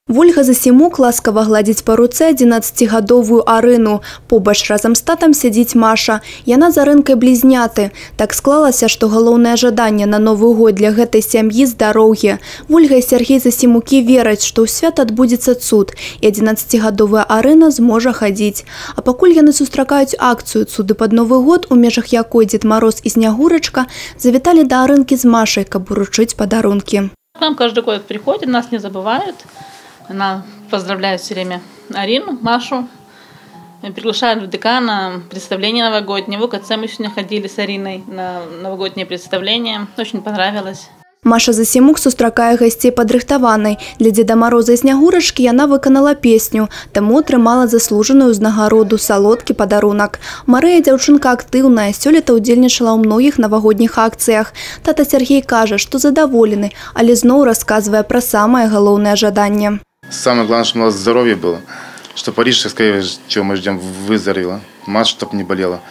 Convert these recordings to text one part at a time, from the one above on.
Вольга Засімук ласкава гладзіць па руцэ 11-гадовую Арыну. Побач разам з татам сядзіць Маша. Яна з Арынкай блізняты. Так склалася, што галоўнае жаданне на Новы год для гэтай сям'і – здароўе. Вольга і Сяргей Засімукі вераць, што ў свята адбудзецца цуд, і 11-гадовая Арына зможа хадзіць. А пакуль яны сустракаюць акцыю «Цуды пад Новы год», у межах якой Дзед Мароз і Снягурачка завіталі да Арынкі з Машай, каб уручыць падарункі. К нам каждый год приходят, нас не забывают. Она поздравляет все время Арину, Машу, приглашают в ДК на представление новогоднее. В УКЦ мы сегодня ходили с Ариной на новогоднее представление. Очень понравилось. Маша Засімук сустракае гасцей падрыхтаванай. Для Дзеда Мароза і Снягурачкі яна выканала песню, таму атрымала заслужаную ўзнагароду – салодкі падарунак. Марыя дзяўчынка актыўная, сёлета ўдзельнічала ў многіх навагодніх акцыях. Тата Сяргей кажа, што задаволены, але зноў расказвае пра самае галоўнае жаданне. Самое главное, чтобы у нас здоровье было, чтобы Ариша, скорее, чего мы ждем, выздоровела, мать, чтобы не болела.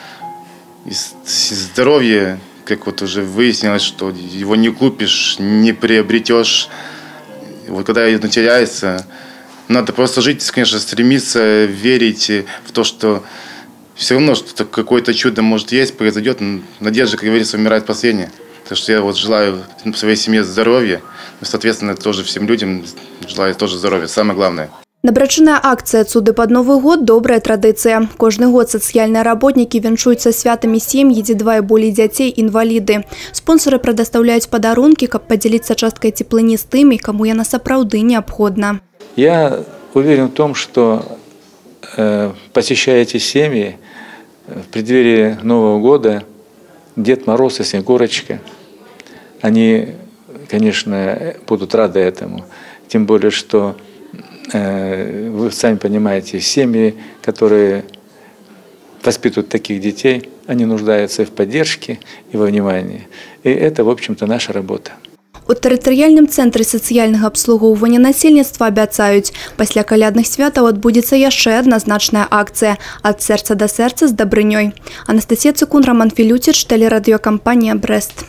И здоровье, как вот уже выяснилось, что его не купишь, не приобретешь. Вот когда это теряется, надо просто жить, конечно, стремиться, верить в то, что все равно что какое-то чудо может есть, произойдет. Надежда, как говорится, умирает последняя. Так что я вот желаю своей семье здоровья, соответственно, тоже всем людям желаю тоже здоровья, самое главное. Дабрачынная акцыя «Цуды пад Новы год» – добрая традыцыя. Кожны год сацыяльныя работнікі віншуюць са святамі сем'і, дзе два і болей дзяцей – інваліды. Спонсары прадастаўляюць падарункі, каб падзяліцца часткай цеплыні з тымі, каму яна сапраўды неабходна. Я уверен в том, что посещая эти семьи в преддверии Нового года, Дед Мороз и Снегурочка, они, конечно, будут рады этому. Тем более, что, вы сами понимаете, семьи, которые воспитывают таких детей, они нуждаются и в поддержке, и во внимании. И это, в общем-то, наша работа. У тэрытарыяльным цэнтры сацыяльнага абслугоўвання насельніцтва абяцаюць, пасля калядных святаў адбудзецца яшчэ адна значная акцыя «Ад сэрца да сэрца з дабрынёй». Анастасія Цыкун, Роман Філюціч, тэлерадыёкампанія «Брэст».